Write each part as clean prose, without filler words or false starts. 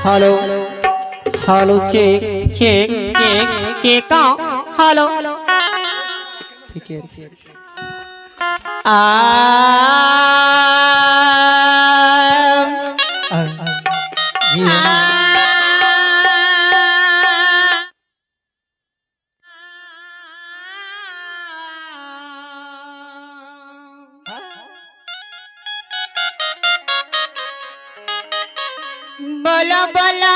Hello hello, check check check check, hello, ठीके छै। आ जी बोला बोला,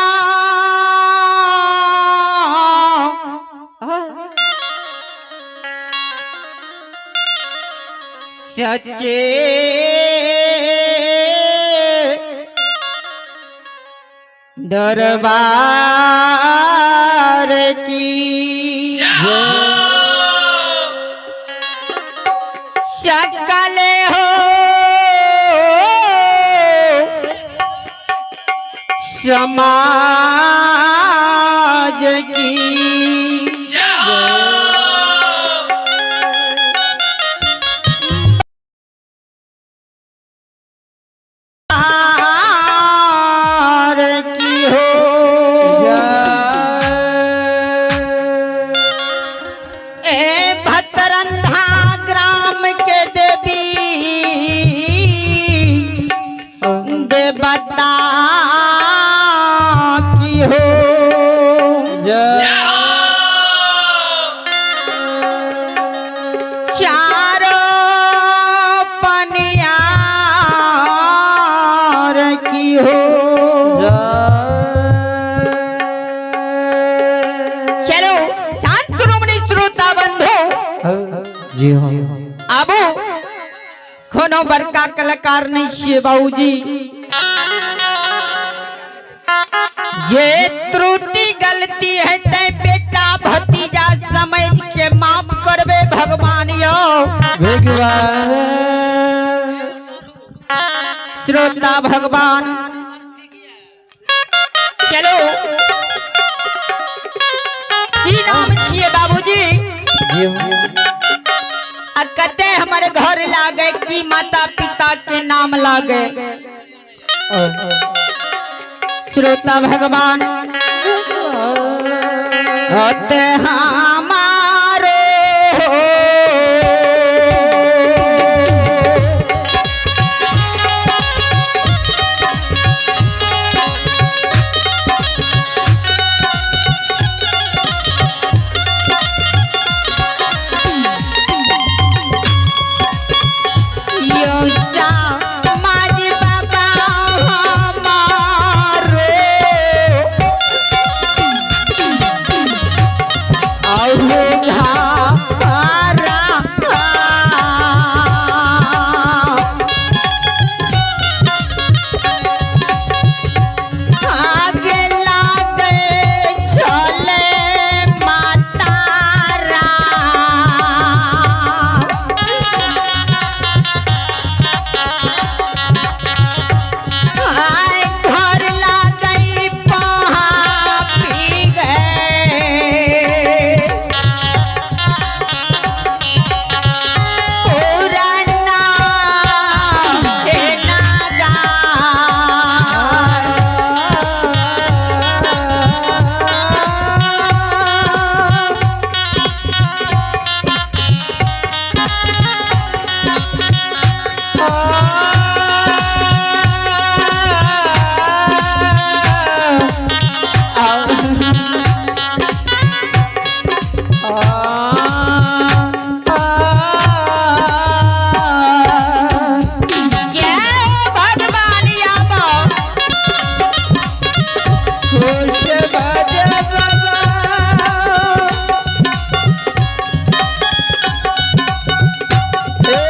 सच्चे दरबार की शकल हो, समाज की। की हो ए भतरंधा ग्राम के देवी देवता की हो, चारों पनियार की हो। चलो शांत श्रोमणी श्रोता बंधु जी हाँ। आबू, कोनो बड़का कलाकार नहीं छियै बाबूजी, जे त्रुटि गलती है ते बेटा भतीजा समझ के माफ करबे भगवान यो भगवान। श्रोता भगवान, चलो, की नाम छियै बाबूजी? जी हाँ। आ कते हमर घर लागे, की माता पिता के नाम लागे? श्रोता भगवान, होते हमारो यो समाज बाबा हमारो आहु घारा, आगे लागे चले माता आय घर लागई पहा पी गए पुराना हे नागा। ये भगवान आबो। खुश बजे बाबा, ए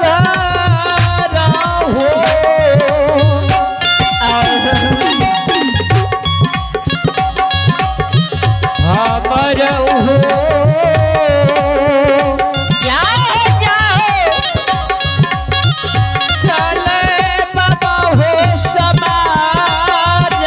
घर हो, हमर हो। जाओ जाओ। चले बाबा हो समाज।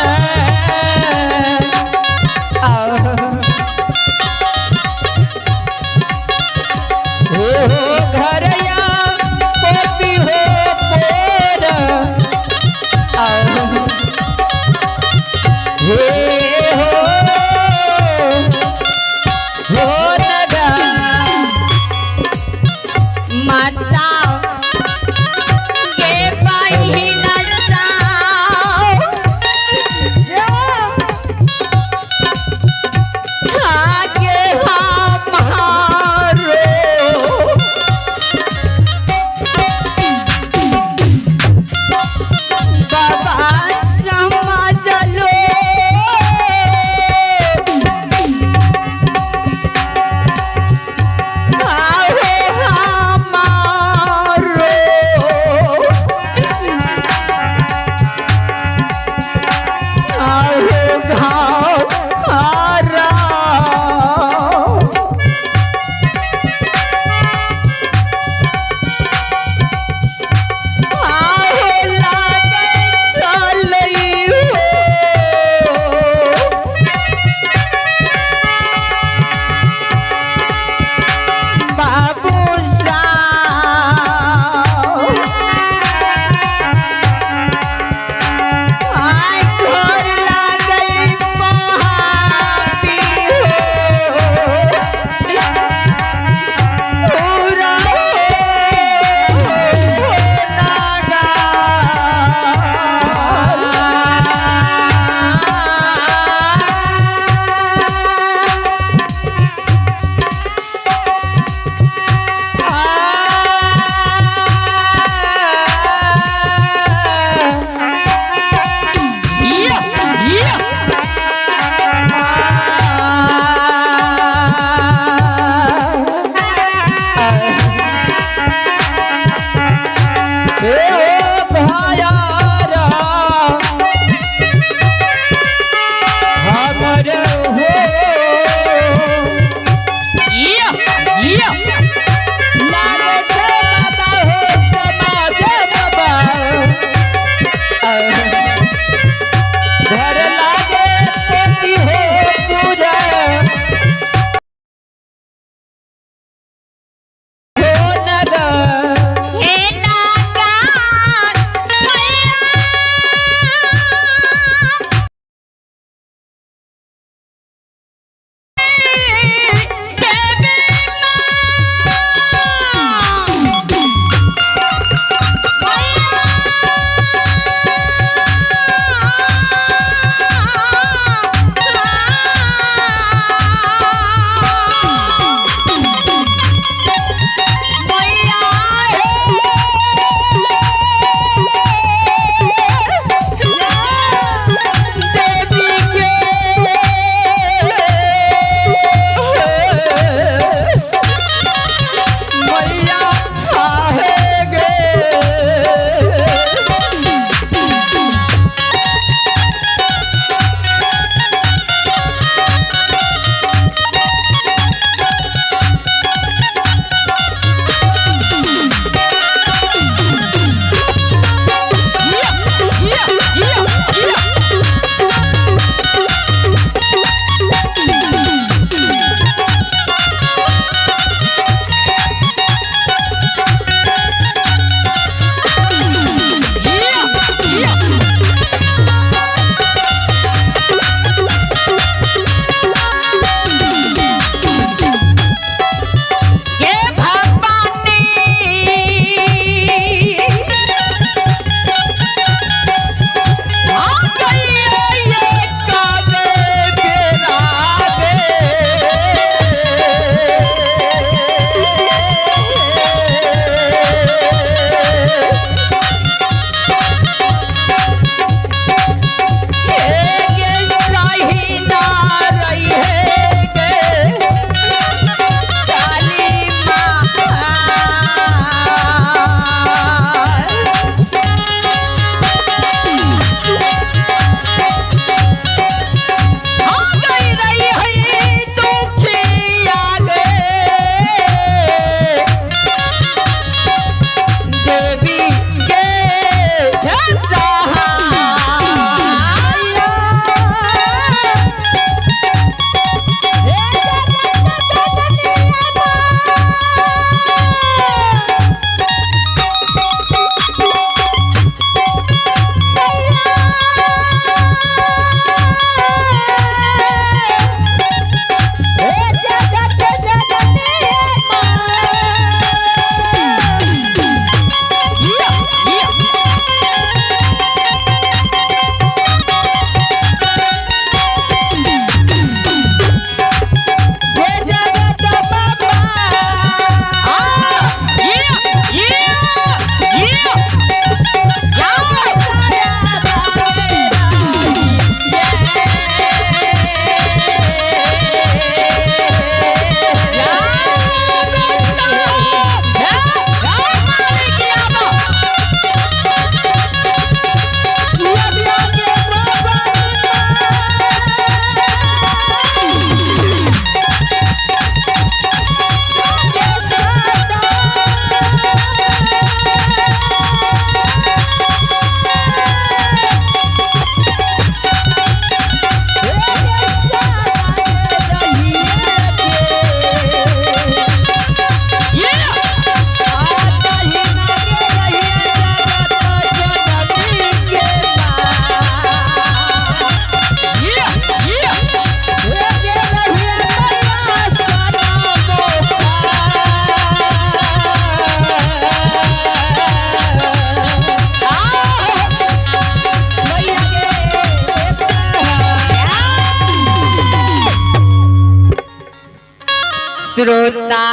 श्रोता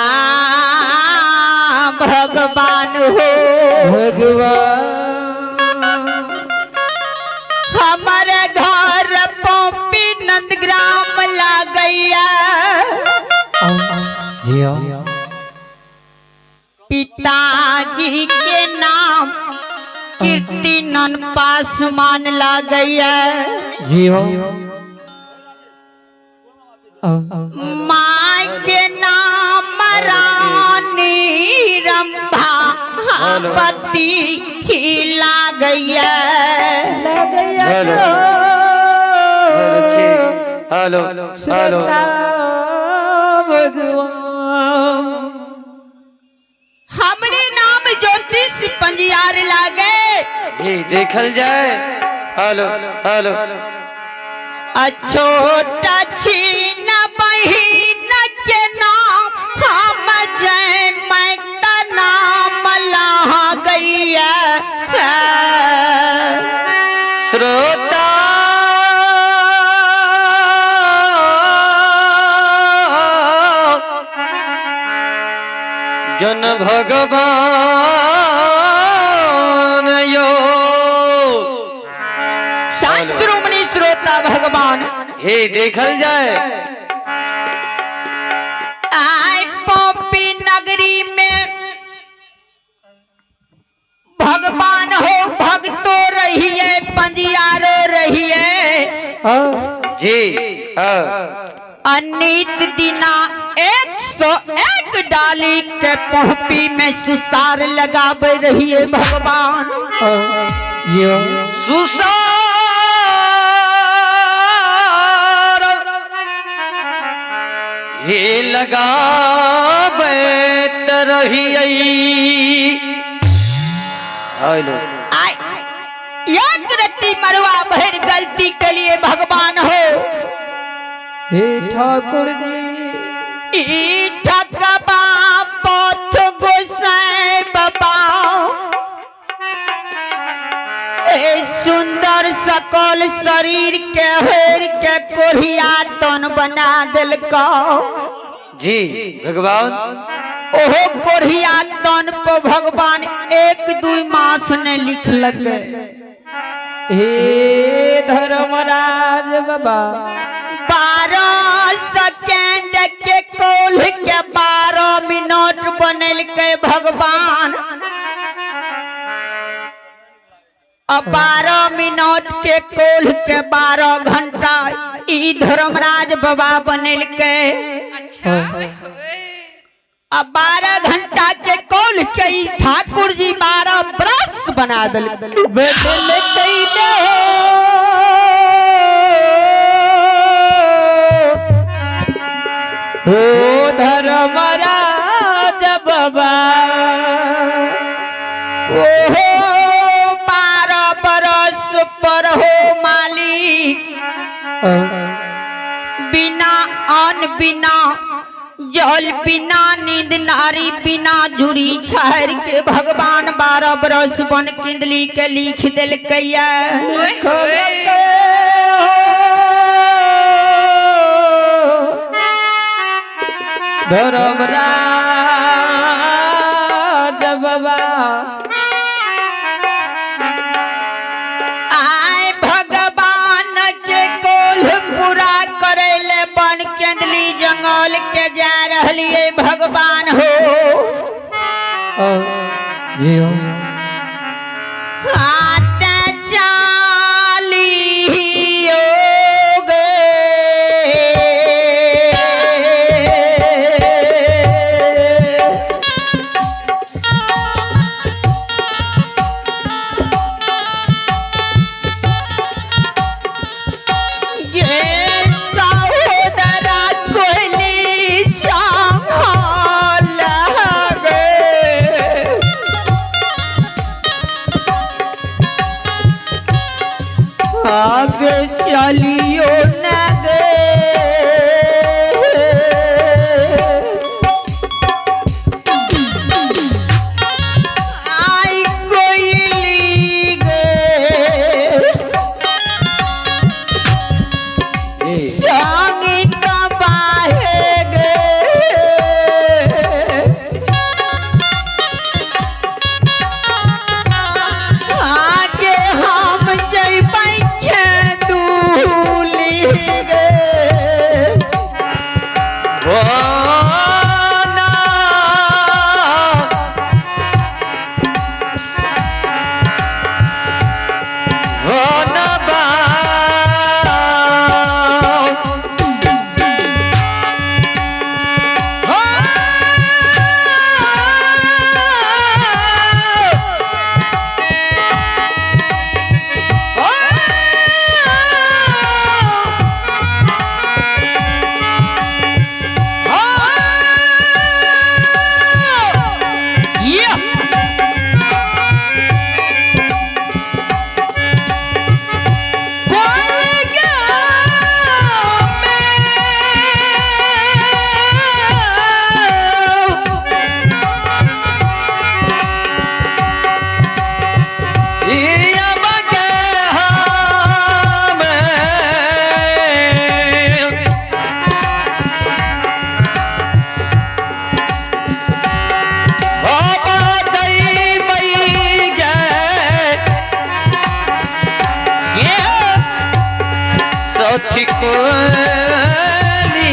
भगवान हो। भगवान हमारे घर पोपी नंदग्राम लागैया। जियो। पिताजी के नाम कीर्तिनन पासवान लागैया। जियो। माँ के नाम रानी रंभावती ही लागैया। Hello hello hello. भगवान हमरे नाम ज्योतिष पंजियार लागे। ये देखल जाए। Hello hello. छोटा छीन बहिन के नाम हम जय मैं नाम ला गैया। श्रोता जन भगवान यो। शास्त्रोमणि श्रोता भगवान। हे देखल जाए। आय पोपी नगरी में भगवान हो भक्तो रहिए पंजियारो रहिए। जी हाँ। अनित दिना 101 डाली के पोपी में सुसार लगावे रहिए भगवान। यो। सुसार ये लगाबैत रहियै। हेलो। आय एक रत्ती मरुआ भर गलती के लिए भगवान हो। हे ठाकुर जी। ई ठकबा पथ गोसाई बाबा ए सुंदर सकल शरीर के हेर के कोढ़िया तन बना दिलको। जी भगवान। ओहो कोढ़िया तन पर भगवान 1-2 मास ने लिखलक। हे धर्मराज बाबा। 12 सेकेंड के कोल के 12 मिनट बनलकै भगवान। अब 12 मिनट के कोल के 12 घंटा ई धर्मराज बाबा बनलकै। अच्छा। अब 12 घंटा के कोल के ई ठाकुर जी 12 बरस बना दिलकै। बदलकै न हो धर्मराज बाबा। ओहो 12 बरस पर हो मालिक बिना अन्न बिना जल बिना नींद नारी बिना जुड़ी छहर के भगवान 12 बरस बन किंदली के लिख दिलकैया। धर्मराज बाबा। आय भगवान के कोल पूरा करे ले बन केंदली जंगल के जा रहलिए भगवान हो। जियो। हाथ चालियो गे। गे सहोदरा कोहली चाल गे। आगे चलियो न गे। आई कोयली गे। जी। संगीत बाहे गे। सखी कोयली।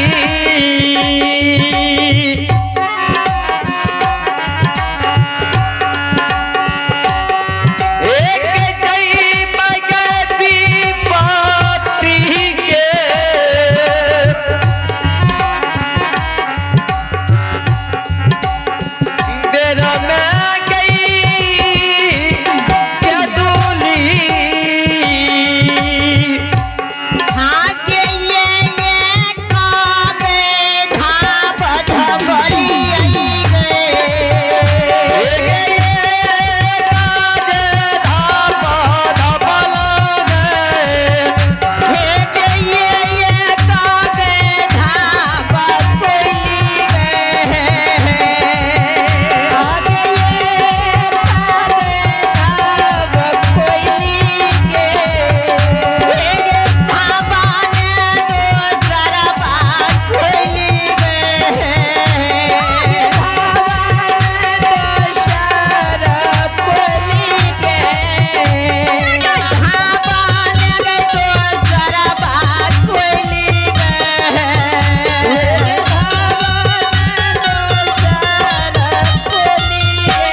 एक जई बगे विपत्ति के बेर में गई जदुली। आगे ये कागे धाप धबली आई गए। हे ये कागे धाप कोई गए। आगे ये कागे धाब कोयली गे। हे धाबा ने दोसर बात कोई गए। धावन दोसर कोयली गे। धाबा ने दोसर बात कोई गए। धावन दोसर कोयली गे।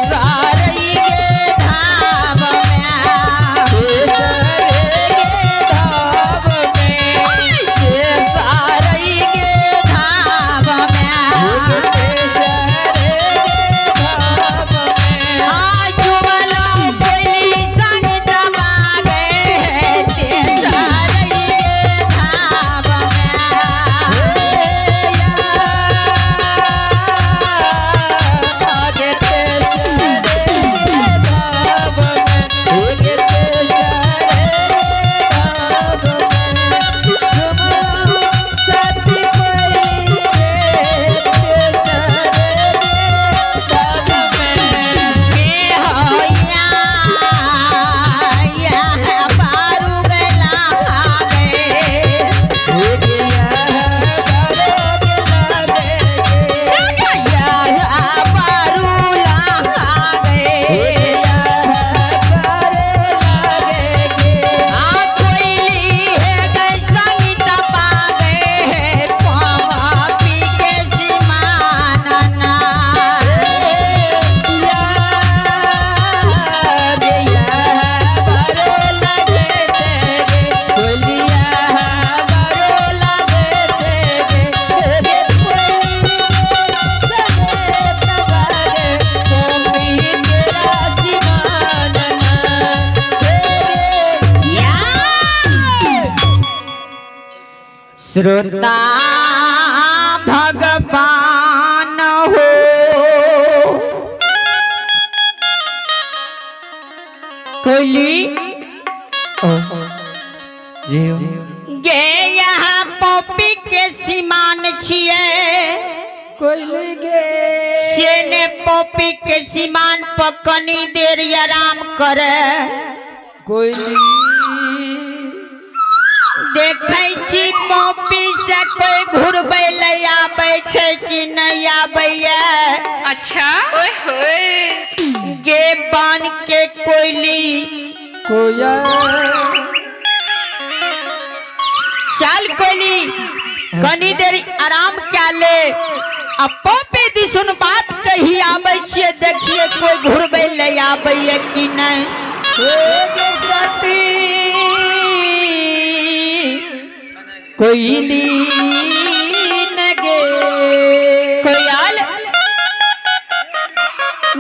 सारी गे धाम में केसर गे धाम में। सारी गे धाम में केसर गे धाम में। आजुबलो कोई संग दबा गए सारी गे धाम में। आगे केसर गे धाम में। आगे केसर गे धाम में। जुमलो सती कोयली गे केसर गे धाम में। के होया या पारू गला गए। या पारू ला गए। आ कोयली है गए संगीत पा गए है पोंगा पी के सीमाना। श्रोता भगवान हो कोयली जी गे यहाँ पॉपी के सीमान छिए कोयली गे सेने पॉपी के सीमान पर कनी देर आराम करे। कोयली देखै छी पॉपी से कोई घुरबै ले आबै छै कि नहि आबैया। अच्छा ओए होए गे बान के कोयली कोया चल कोयली कनी देर आराम क्या ले आ पॉपी दिसुन बात कही आबै छियै देखिए कोई घुरबै ले आबैया कि नहि। गे सती कोयली न गे। कोयल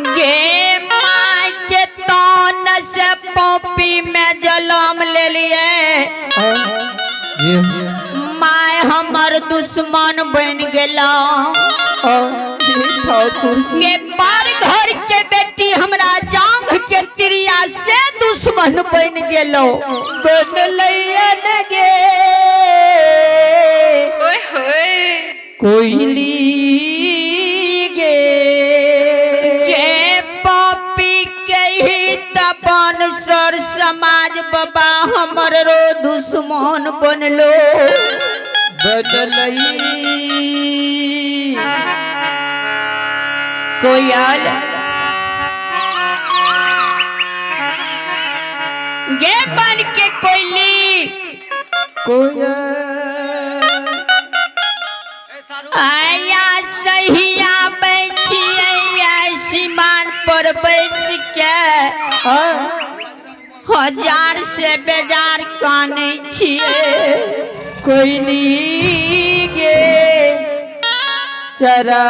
गे माय के तन से पॉपी में जलम लेलिए। जी माय हमर दुश्मन बन गेलो। ठाकुर जी के पार घर के बेटी हमरा जांघ के तिरिया से दुश्मन बन गेलो। बनलैया न गे ओए होए कोयली गे। के पॉपी के ही तपन सर समाज बाबा हमर रो दुश्मन बनलो। बनलई कोयल गे बन के कोयली आया सहिया बैठिया सीमान पर बैस के हजार से बेजार कानै छियै। कोयली गे चरा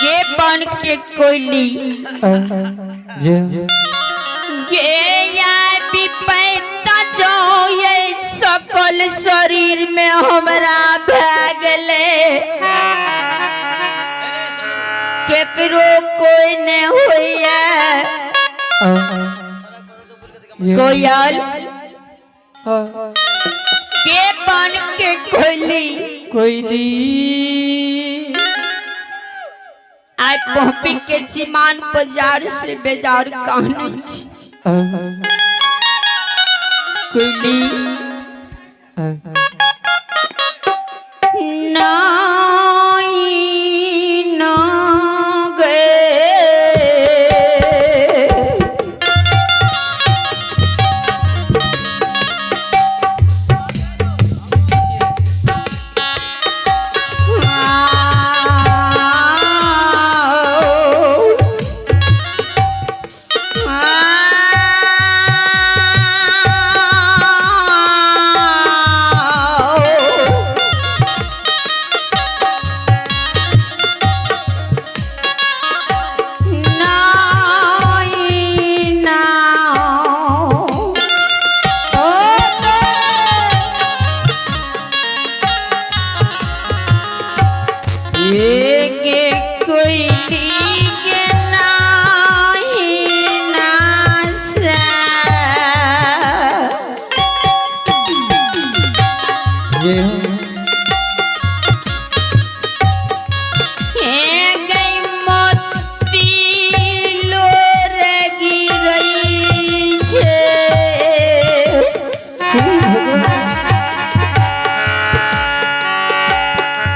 गे बन के कोयली गे या विपैता जो ये सकल शरीर में हमरा भए गेलै, केकरो कोई ने होइए। कोयल के बन के कोयली कोयली आइ पहुँची के सीमान बाजार से बेजार कहने छी। कोयली नाई ना गे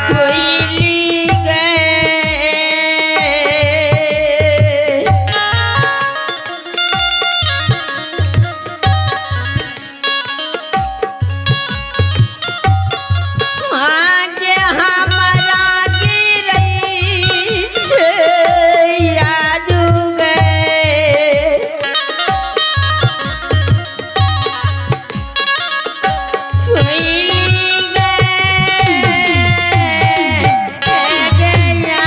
कोयली गए आगे हमारा गिरई छे आजू गए कोयली गए गया।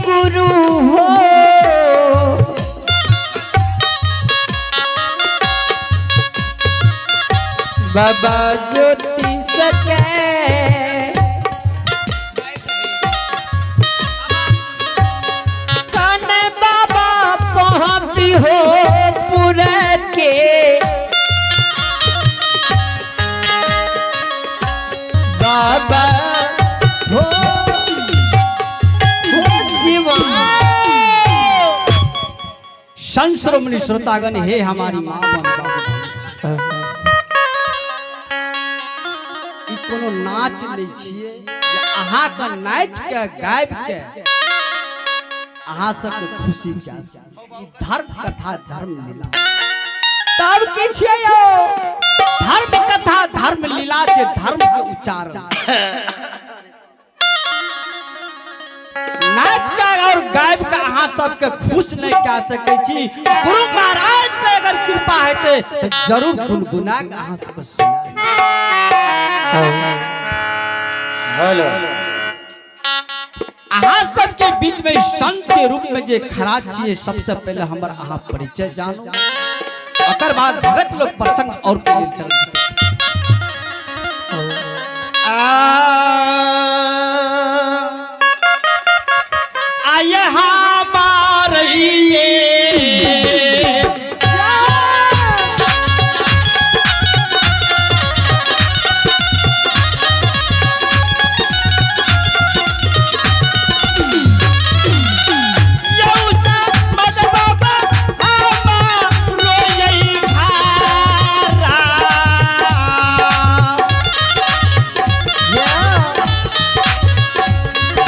गुरु हो बाबा ज्योति सके कन बाबा पहुँची हो पुर के बाबा हो शिवा। संत श्रोमणी श्रोतागण, हे हमारी माँ बहन बाबू, ई कोनो नाच नहीं छियै जे अहाँ के नाच के गाबि के अहाँ सबके खुशी क्या। ई धर्म कथा धर्म लीला तब की छियै यौ? धर्म कथा धर्म लीला छै, धर्म के उच्चारण। नाच के और गायब के अहाँ सबके खुश नहीं कह सकै छी। गुरु महाराज के अगर कृपा हेतै तो जरूर गुनगुना के अहाँ सबके सुना। हेलो। अहाँ सबके बीच में संत के रूप में जे खड़ा छियै, सबसे पहले हमर अहाँ परिचय जानो, ओकर बाद भगत लोग प्रसंग और के लेल चल। आये हमारे ये यौसा मद बाबा हमारो यही घारा।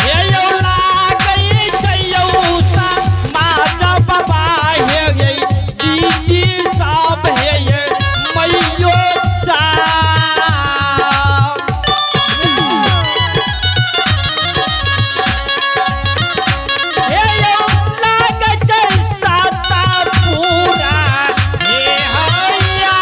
हे यौ लागै छै यौसा माजा बाबा, हे यै दीदी सब, हे यै मैयो साहब। हे यौ लागै छै साता पूरा, हे हैया।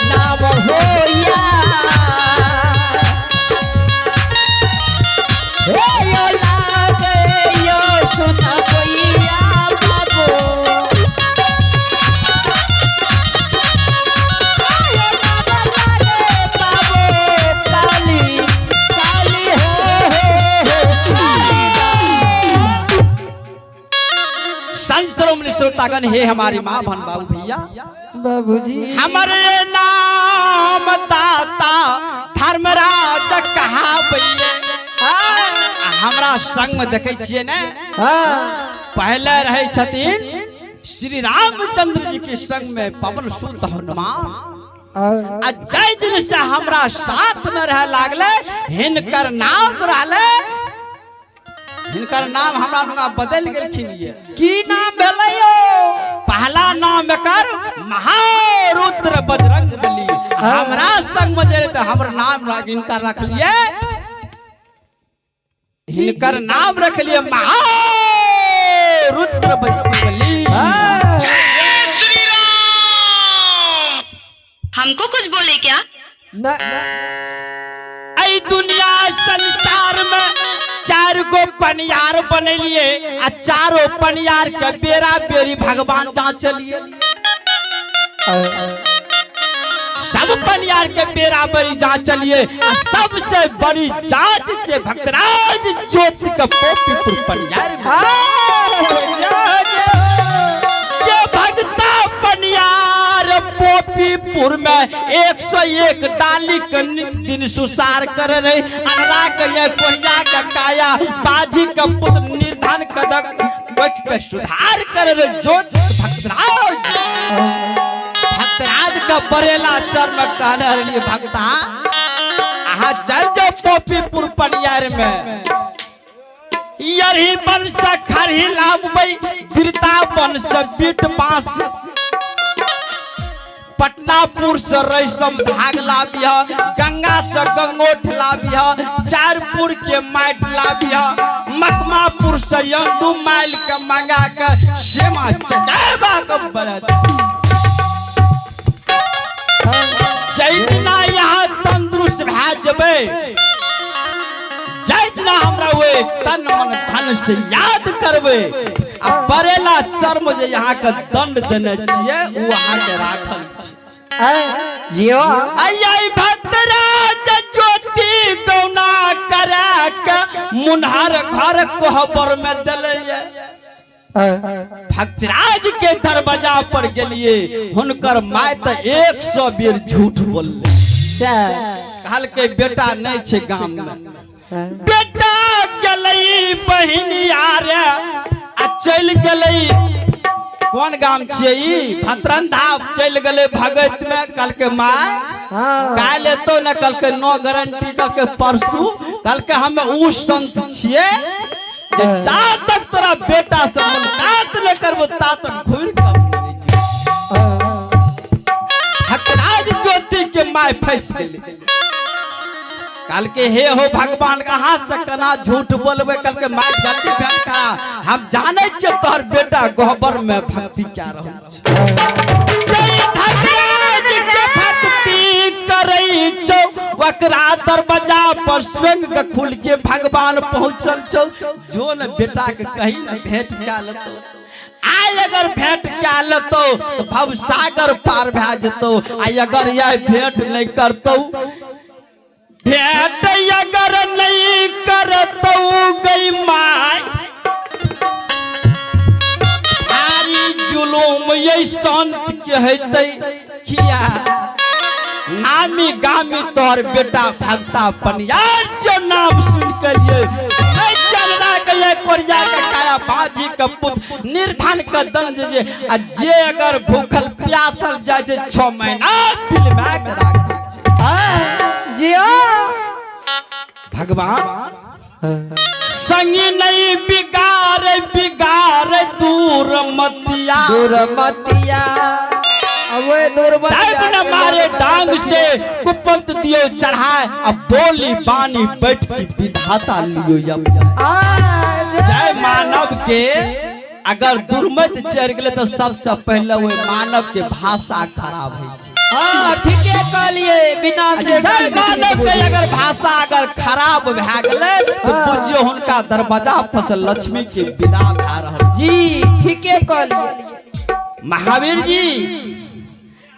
नाम होया हे यो लागे यो सुना कोइया बाबू, यो नाम लागे बाबू काली काली हो हो हो काली। संत श्रोमणी श्रोतागण, हे हमारी माँ भन बाबू भैया बाबूजी, हमारे नाम दाता धर्मराज कहाबैये। हमरा संग में देखै छियै ने, पहले रहै छथिन श्री रामचंद्र जी के संग में पवन सुत हनुमान, आ जाहि दिन से हमरा साथ में रह लागले हिनकर नाम रहले, हिनकर नाम हमरा नुका बदल गेलखिन ये। की नाम भेलै यौ? पहला नाम एकर महारुद्र बजरंग बली। हमरा संग में जे रहै हमर नाम हिनकर रखलिए, हिनकर नाम रखलिए महारुद्र बजरंग बली। हमको कुछ बोले क्या? ऐ दुनिया संसार में चार गो पनियार बनेलिए आ चारो पनियार के बेरा बेरी भगवान जांचलिए। सब पनियार के बेरा बेरी जांचलिए आ सबसे बड़ी जांच छे भक्तराज ज्योति के पोपीपुर पनियार में। जे भक्ता पनियार पोपीपुर में 101 डाली के नित दिन सुसार कर रहे, अनरा के ये कोहिया के काया, बाजी के पुत्र निर्धन कदक के सुधार कर रहे ज्योति भक्तराज। भक्तराज का बरेला चरण कहने रहिए भक्ता अहाँ चल जाओ पोपीपुर पनियार में, यही बन से खरही लाबबै, वृंदावन से बीट बांस, पटनापुर से रेशम धाग लाबिह, गंगा से गंगोठ लाबिह, चारपुर के माटि लाबिह, मकमापुर से यंदू माइल के मंगा के सेमा चकेबा के बरत। जैतना यहाँ तंदुरुस्त भए जेबै, जैतना दिना हमरा ओहि तन मन धन से याद करबै। आ बरेला चर्म जे यहाँ के दंड देने छियै ओ अहाँ के राखल छै। जियो आई भद्राज ज्योति गौना करा के मुन्हार घर कोहबर में दिले। भक्तराज के दरवाजा पर गेलिए, हुनकर माय तो 100 बेर झूठ बोलले। कहलकै बेटा नहीं छै गाम में, बेटा गेलै बहिन आर आ चलि गेलै। कोन गाम छियै ई? भतरंधा चलि गेलै भगत में। कहलकै माय काल्हि एतौ ने? कहलकै नो गारंटी। कहलकै परसू। कहलकै हम ऊ संत छियै जे जा तक तोरा बेटा से मुलाकात न करबो ता तक घुरि कऽ नहि जेबो। भक्तराज ज्योति के my फंसि गेलै। कहलकै हे हो भगवान, कहाँ से केना झूठ बोलबै? कहलकै my जल्दी भेंट करा, हम जानै छियै तोहर बेटा गहबर में भक्ति कए रहल छै। जय धनराज के भक्ति करै छौ ओकरा दरवाजा पर स्वयं के खुल के भगवान पहुंचल छौ। जो न बेटा के कहीं न भेंट कए लेतौ। आइ अगर भेंट कए लेतौ तो भव सागर पार भए जेतौ। आइ अगर यह भेंट नहीं करतौ, भेंट अगर नहीं करतौ गई my, भारी जुलूम ये संत के हेतै। किया नामी गामी तोहर बेटा भक्ता पनियार जो नाम सुन के लिए नहीं चलना के ये कोरिया के काया बाजी के पुत निर्धन के दंज जे आ जे अगर भूखल प्यासल जाय छै 6 महीना पिलवा के राखै छै। जियो भगवान संगी नहीं बिगाड़ बिगाड़ दूर मतिया, दुर्मतिया अवे टाइप दुर्मतिया न मारे डांग से कुपंत दियो चढ़ाए, अब बोली बानी बैठ की विधाता लियो यम। जय मानव के अगर दुर्मत चढ़ गेले तो सबसे पहले वही मानव के भाषा खराब है। हाँ ठीके कहलिए, बिना से जय मानव के अगर भाषा अगर खराब भए गेले तो बुझियो हुनका दरवाजा पर से लक्ष्मी के विदा भए रहल। जी ठीके कहलिए। महावीर जी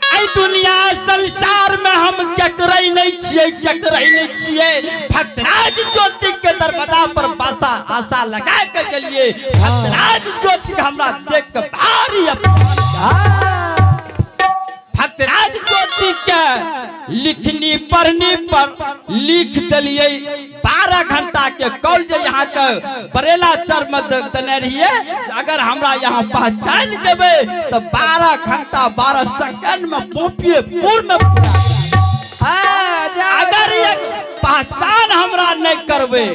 एहि दुनिया संसार में हम केकरै नहीं छियै, केकरै नहीं छियै। भक्तराज ज्योति के दरवाजा पर बासा आशा लगा के गेलिए, भक्तराज ज्योति के हमरा देख के भारी अपमान। भक्तराज ज्योति के लिखनी पढ़नी पर लिख दिलिए 12 घंटा के कॉल जे यहाँ के बरेला चर में देने रहिए, अगर हमरा यहाँ पहचान जेबै तो 12 घंटा 12 सेकंड में पोपिएपुर में अगर ये पहचान हमरा नहीं करबै,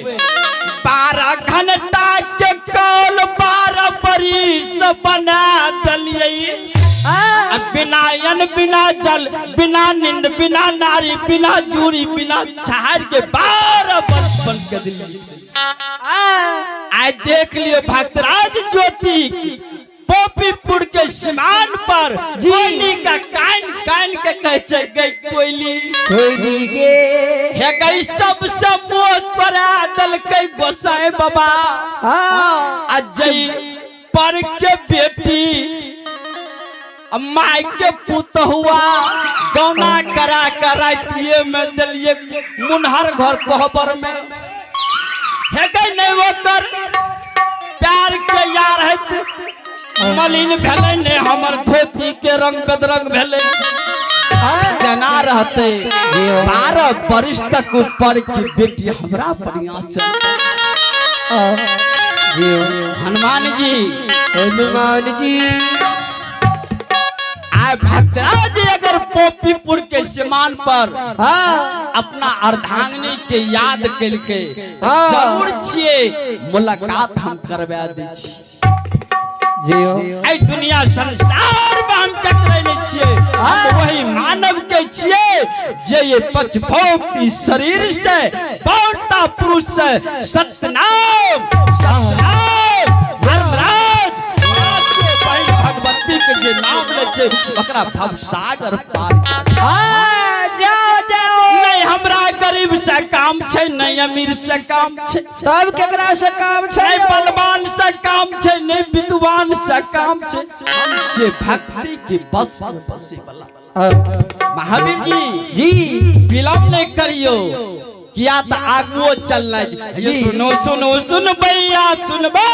12 घंटा के कॉल 12 बरिस बना दिलिए। बिना अन्न बिना जल बिना नींद बिना नारी बिना चूड़ी बिना छाड़ के 12 वर्ष बन के दिलिए। आइ देख लियो भक्तराज ज्योति पोपीपुर के सीमान पर कोयली का कान कान के कहे छै गई कोयली, कोयली के हे गई सबसे मोह तोरा दलकै गोसाई बाबा। आ जई पर के बेटी my के पुतहुआ गौना करा करातिये में दिलिए मुनहर घर कोहबर में। हे गई नहीं ओकर प्यार के यार है मलिन भेलै ने हमर धोती के रंग बदरंग भेलै। केना रहते 12 बरिस तक ऊपर की बेटी हमरा बढ़िया चल। हनुमान जी, हनुमान जी आए भक्तराज अगर पोपीपुर के सीमान पर अपना अर्धांगिनी के याद कलके जरूर छिए मुलाकात हम करवा दै छी। एहि दुनिया संसार में हम केकरे नहीं छिए, हम वही मानव के छिए जे ये पचभोक्ति शरीर से पौरता पुरुष से सतनाम सतनाम धर्मराज भगवती के जे नाम ले छै ओकरा भवसागर पार। जाओ जाओ। नहीं हमरा गरीब से काम छै, नहीं अमीर। अमीर से काम छै, तब केकरा से काम छै? नहि बलवान से काम छै, नहि विद्वान से काम छै। हम से भक्ति के बस में बसे वाला। महावीर जी जी विलम्ब नहीं करियो, किया तो आगुओ चलना छै। ये सुनो सुनो सुन भैया सुनबा।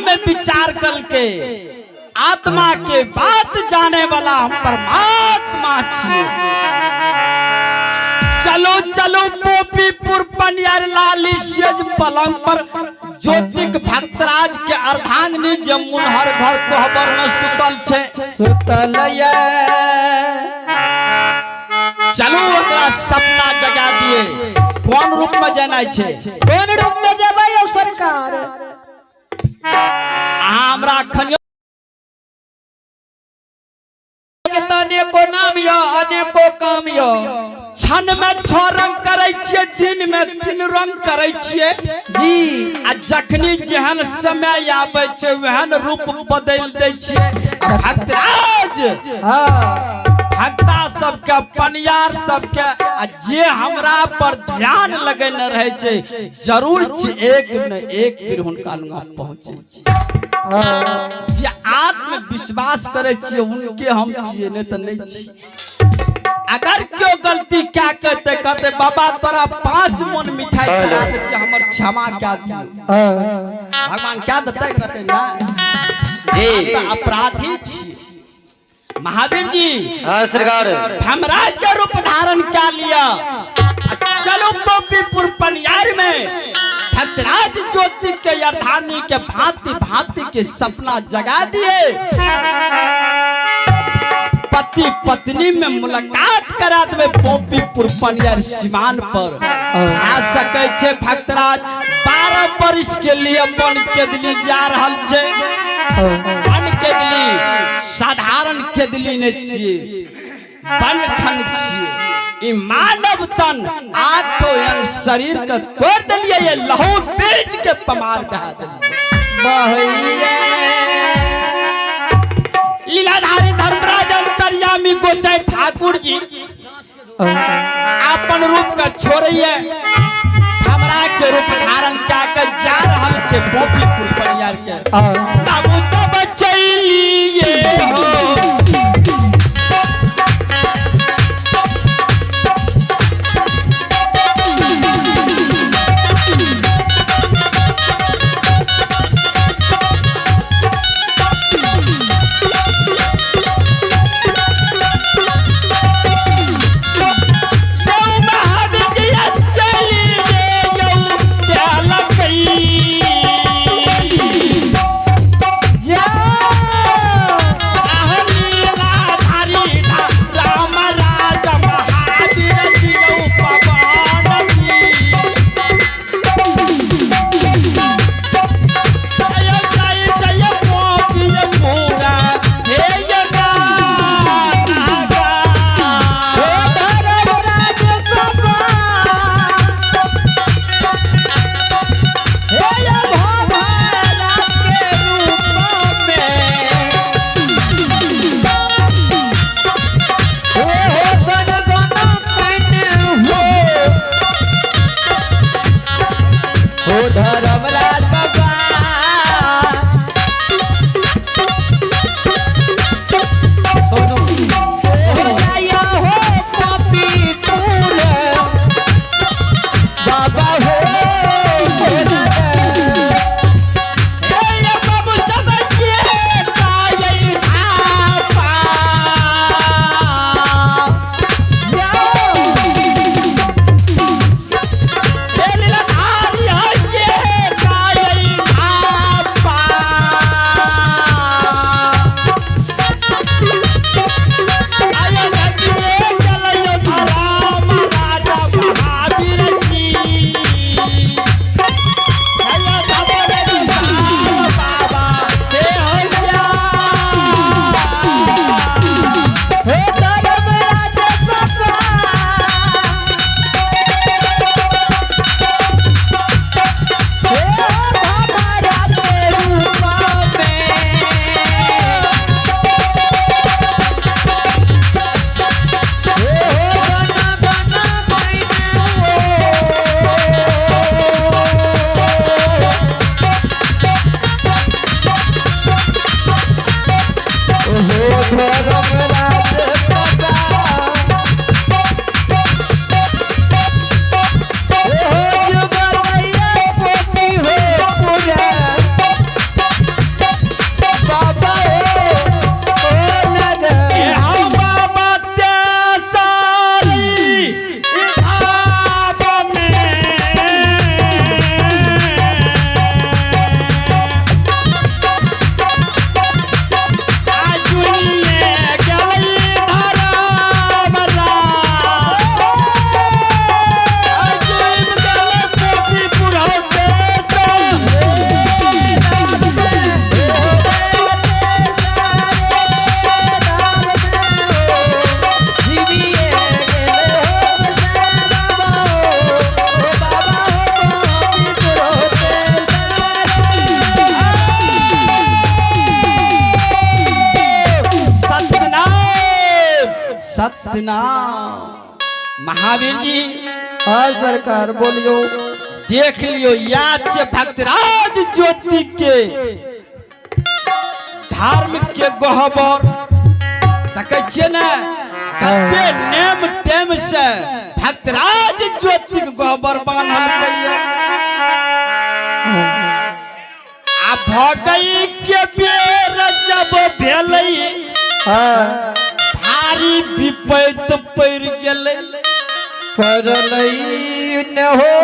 मन में विचार करके आत्मा के बात जाने वाला हम परमात्मा छिए। चलो चलो गोपीपुर पनियर लाली सेज पलंग पर ज्योतिक भक्तराज के अर्धांगिनी जे मुनहर घर कोहबर में सुतल छे सुतल ये। चलो ओकरा सपना जगा दिए। कोन रूप में जाना छे? कोन रूप में जेबै यौ सरकार? अहाँ हमरा अखन अनेको नाम यो अनेको काम यो। क्षण में 6 रंग करै छियै, दिन में 3 रंग करै छियै जी। आ जखनी जेहन समय आबै छै वहन रूप बदलि दै छियै। आ भक्तराज हाँ भक्ता सबके पनियार सबके आ जे हमरा पर ध्यान लगेने रहै छै जरूर छै एक न एक बेर हुनका लग पहुँचै छै। हाँ जे आत्मविश्वास करै छियै उनके हम छियै, नहीं तो नहीं छियै। अगर क्यों गलती क्या कहते कहते बाबा तोरा 5 मन मिठाई चढ़ा दै छियै, हमर क्षमा क्या दियौ? भगवान क्या देतै? कहते ना जी तऽ अपराधी छियै। महावीर जी हाँ सरकार धर्मराज के रूप धारण क्या लिया, चलो गोपीपुर पनियार में भक्तराज ज्योति के अर्धानी के भांति भांति के सपना जगा दिए। पति पत्नी में मुलाकात करा देवे गोपीपुर पनियार सीमान पर। भए सकै छै भक्तराज 12 वर्ष के लिए वन केदली जा रहल छै। वन केदली साधारण केदली नहि छियै, बनखन छियै। ई मानव तन 8 अंग शरीर के तोड़ देलियै, ये लहू बीज के पमार बहा देलियै। लीलाधारी धर्मराज अंतर्यामी गोसाई ठाकुर जी अपन रूप के छोड़िए हमरा के रूप धारण क्या के जा रहल छै गोपीपुर परियार के। बाबू सब चलिए हो Yeah! सत्यनाम। महावीर जी। हाँ सरकार बोलियो। देख लियो, याद से भक्तराज ज्योति के धर्म के गहबर देखै छियै ने, कते नेम टेम से भक्तराज ज्योति के गहबर बान्हल गइए। आ भगई के बेर जब भेलै, हाँ भारी विपैत पड़ि गेलै। पड़लै न हो।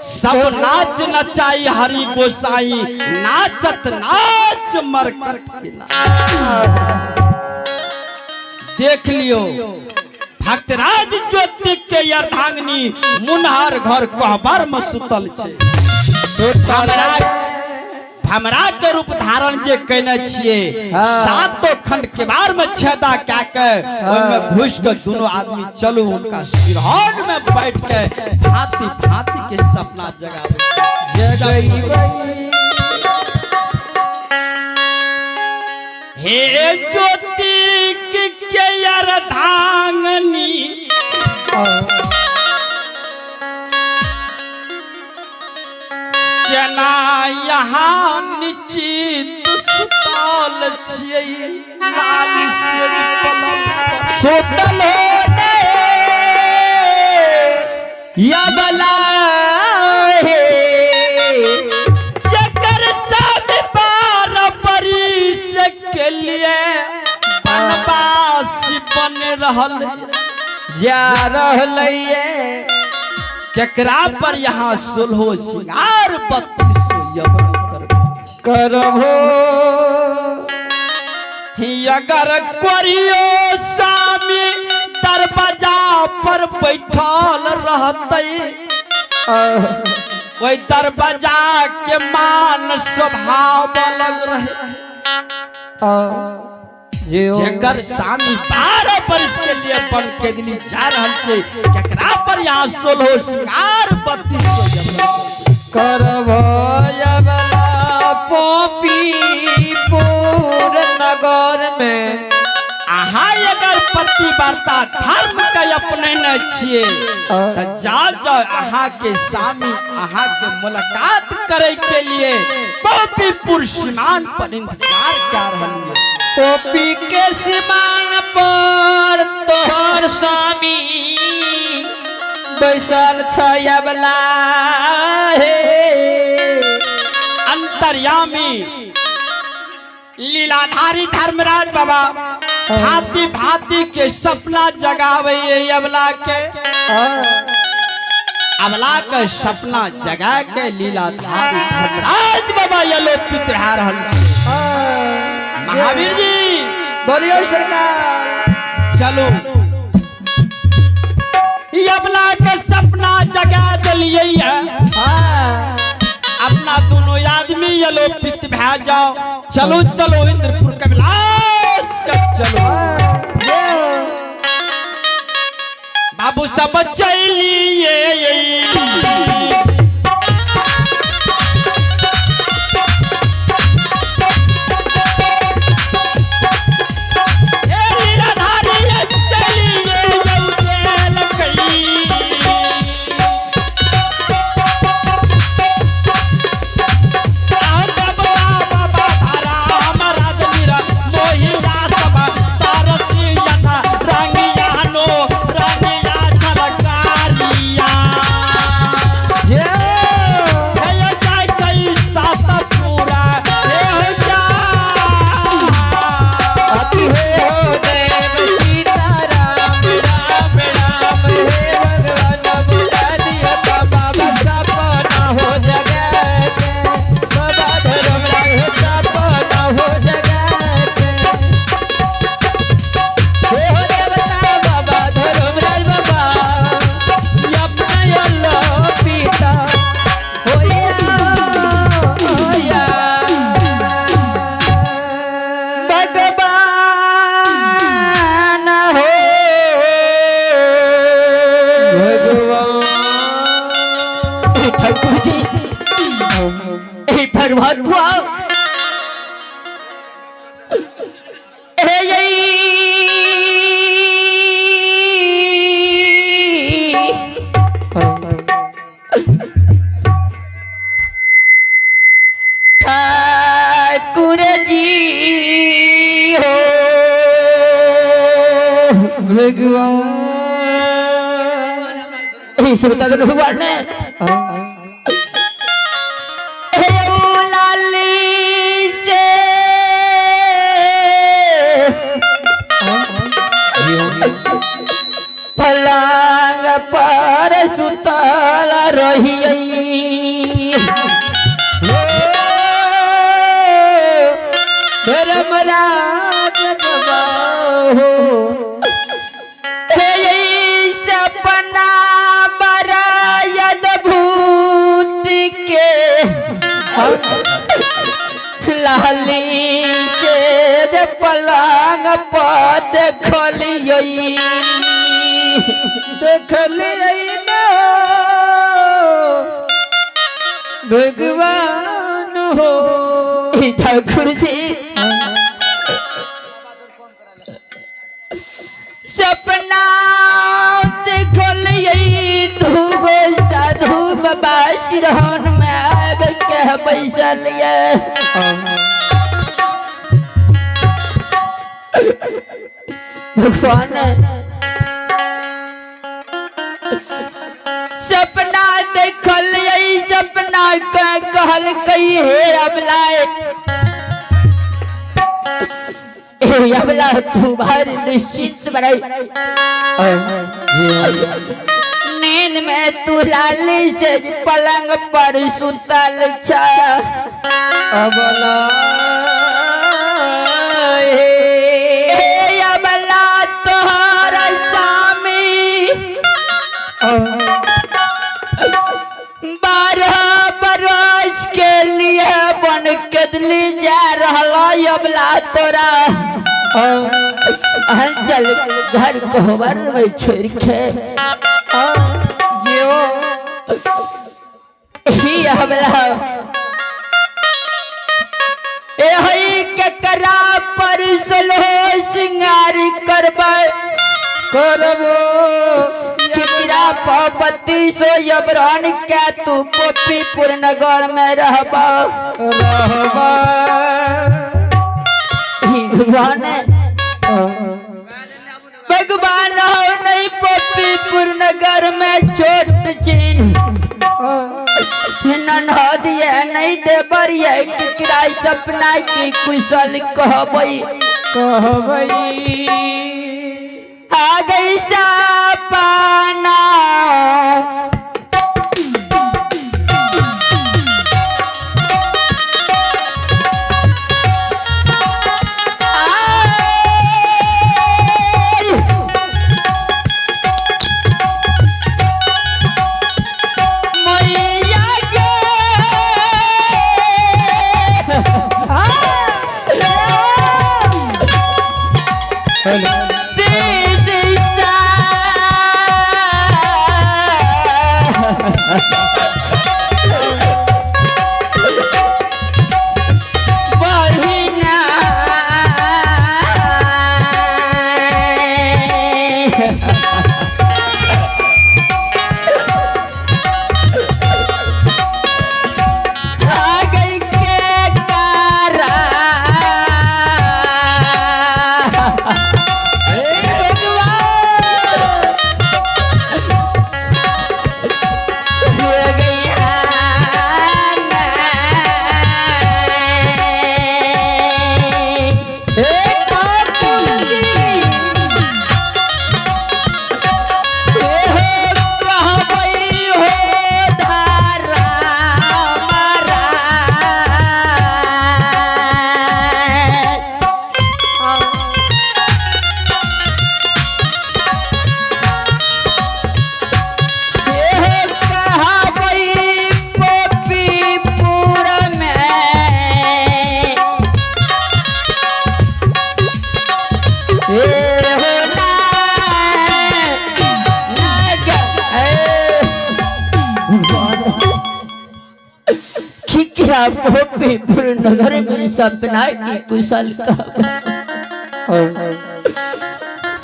सब नाच नचाई हरि गोसाई, नाचत नाच मरकट के नाच। देख लियो, भक्तराज ज्योति के अर्धांगिनी मुनहर घर कहबर में सुतल छै। भमरा भमरा के रूप धारण जे केने छियै, सातो खंड केबार में छेदा कए के ओहिमे घुस के दोनों आदमी चलू, हुनका सिरहान में बैठ के भांति भांति के सपना जगावे। जगैबै। हे ज्योति के अर्धांगिनी, केना यहाँ निश्चित सुतल छियै लाल सेज पलंग पर? सुतल हो ने यबला हे। जकर सब 12 बरिस के लिए वनवास बन रहल जा रहलैये। केकरा पर यहाँ सोलहो सिंगार 32 यवन करबै? करबो। ही अगर कोरियो स्वामी दरवाजा पर बैठल रहतै, ओहि दरवाजा के मान स्वभाव अलग रहे। जेकर स्वामी 12 वर्ष के लिए बन के दिली जा रहल छै, केकरा पर यहाँ सोलहो सिंगार 32 करबो यबला पॉपीपुर नगर में। अहाँ अगर पतिव्रता धर्म के अपनेने छियै तऽ जा जाओ, अहाँ के स्वामी अहाँ के मुलाकात करे के लिए पॉपीपुर सीमान पर इंतजार कर रहल ये। पॉपी के सीमान पर तोहर स्वामी बैसल छै अबला हे। अंतर्यामी लीलाधारी धर्मराज बाबा भांति भांति के सपना जगावे अबला के। अबला के सपना जगा के लीलाधारी धर्मराज बाबा अलोपित भए रहल छै। महावीर जी। बोलियो सरकार। चलो, ई अबला के सपना जगा दिलियै है। अपना दोनों आदमी अलोपित भए जाओ। चलो चलो, इंद्रपुर कैलाश के चलो। बाबू सब चलिए। हे लीलाधारी चलिए यौ देलकै। भगवान। ई सुतल भगवान ने हे ओ लाली से पलंग पर सुतल रहियै। धर्मराज बाबा हो। हे सपना बड़ा अद्भुत के लाली से जे पलंग पर देखलियै। देखलियै ना भगवान हो। ई ठाकुर जी सपना देखलियै, दूगो साधु बाबा सिरहन में आबि के बैसल ये। भगवान सपना देखलियै, सपना के कहलकै, हे अबलाय, हे अबला, तू भारी निश्चित बनाई, नींद में तू लाली से पलंग पर सुतल छ। अबला हे अबला, तोहर स्वामी 12 बरस के लिए बन कदली जा रहल। अबला, तोरा अंचल घर कोहबर में छोड़ के जियो। ही अबला, एही केकरा पर सलो सिंगारी करबै? करबो। केकरा पपति सो यबरन के तू पोपीपुर नगर में रहबा? रहबा। ही भगवान, भगवान हो नहीं पोपीपुर नगर में छोट चिन्ह ननद ये नहीं देवर ये, केकरा सपना की कुशल कहबै? कहबै। आ गई सपना। मैया गे। आ गई के कारा। भगवान हो गया। हे ठाकुर जी, हे हो कहबै हो धारा मारा। हे कहबै पोपीपुर में हे हो ना नाग खिकिया पोपीपुर नगर में सपना की कुशल का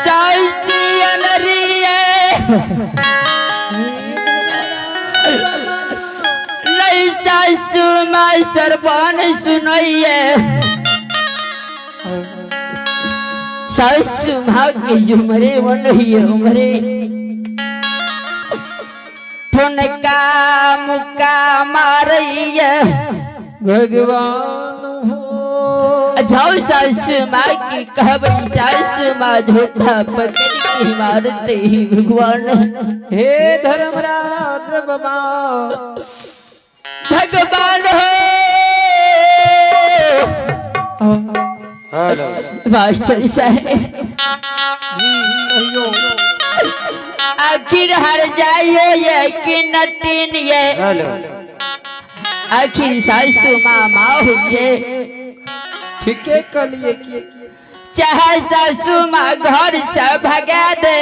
साइसी अनरिये नहीं, सासू माँ सरबान सुनैये। सासु माँ के जुमरे वन ही उमरे ठुनका मुक्का मारैया भगवान हो। जाओ सासु माँ की कहबई सासु माँ झूठा पकड़ के मारते ही भगवान। हे धर्मराज बाबा भगवान हो। हेलो। मास्टर साहेब आखिर हर जाइए ये कि नटीन ये हेलो। आखिर सासु मामा हुए। ठीके कहलिए की चाहे सासु माँ घर से भगा दे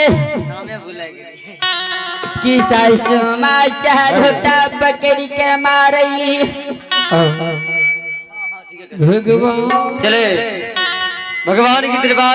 कि सासु माँ चाहे झोटा पकड़ के मारई। भगवान चले भगवान की दरबार।